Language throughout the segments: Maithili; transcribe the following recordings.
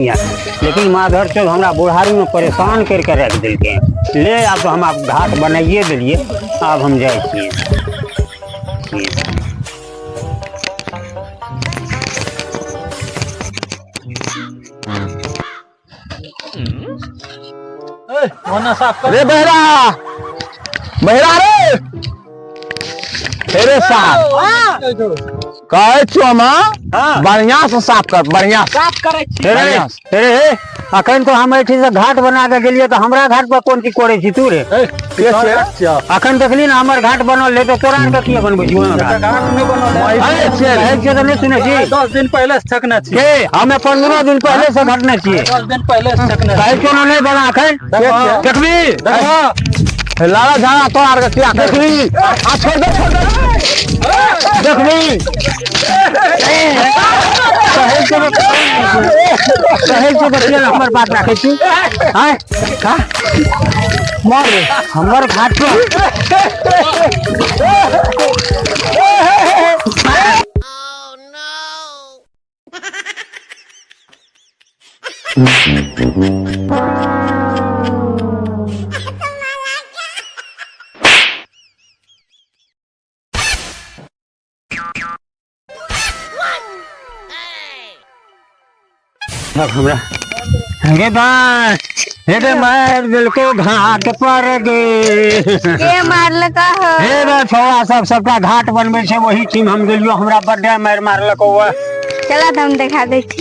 लेकिन माधर चौध हमरा बुढ़ारीमे परेशान करिके राखि देलकै। ले आब तऽ हम आब घाट बनाइए देलियै, आब हम जाइ छियै। रे बहरा, बहरा रे, हे रे साफ कहै छियौ हम। हाँ। बढ़िया से साफ कर, बढ़िया से। साफ करै छी। हे रे, बढ़िया से। हे रे, हे, अखन तो हम एहिठाम से घाट बना के गेलियै तऽ हमरा घाट पर कोन चीज करै छी तू रे? के छियै? अखन देखली ने हमर घाट बनल रहै तऽ तोरा आरके किया बनबै छी ओहन घाट? घाट नहि बनल है। अरे छियै रे। कहै छियै तऽ नहि सुनै छी। 10 दिन पहिले से ठकने छी। के हमे 15 दिन पहिले से घटने छियै। 10 दिन पहिले से ठकने कहै छी। छियौ ने नहि बना अखन। के छियै? देखबी। हे लाला झाड़ा तोरा आरके किया देखबी। आ छोड़ दे, छोड़ दे। देखबी। कहै छियौ ने, कहै छियौ तऽ किया हमर बात राखै छी? आँय? का? मार रे। हमर घाट पर अब हमरा गे बस हे रे मार देलको घाट पर गे। के मारलका हो? हे रे छौड़ा सब सबटा घाट बनबै छै, वही टीम हम गेलियो, हमरा बड्डे मारि मारलको ओ। चला तऽ हम देखा दै छी।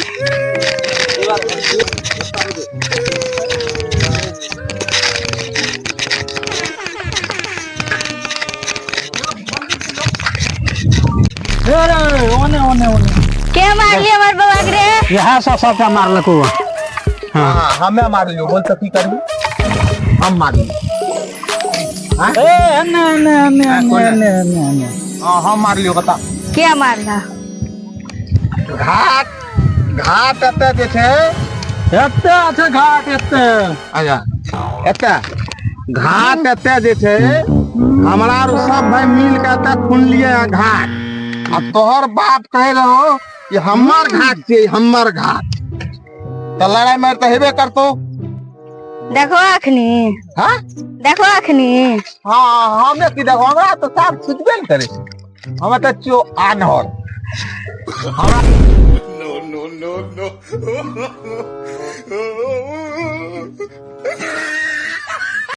रे रे, ओने ओने ओने। के मारली हमर बौआ के रे? इएह सब सबटा मारलको ओ। हाँ। हाँ, हमे मारलियो, बोल तऽ की करबी? हम मारलियो। ए एने एने एने एने एने एने एने। हाँ, हम मारलियो, बता। के मारला? घाट, घाट एते जे छै। एते छै घाट एते। अच्छा, एते घाट एते जे छै, हमरा आर सब भाई मिल के एते खुनलियै हँ घाट। आ तोहर बाप कहे रहो कि हमर घाट छियै, हमर घाट। तऽ लड़ाई मारि तऽ हेबे करतो। देखो अखनी। हाँ? देखो अखनी। हाँ, हमे की देखो, हमरा तऽ साफ छुटबे ने करै छै। हमे तऽ छियौ आन्हर। हमरा No, no, no, no.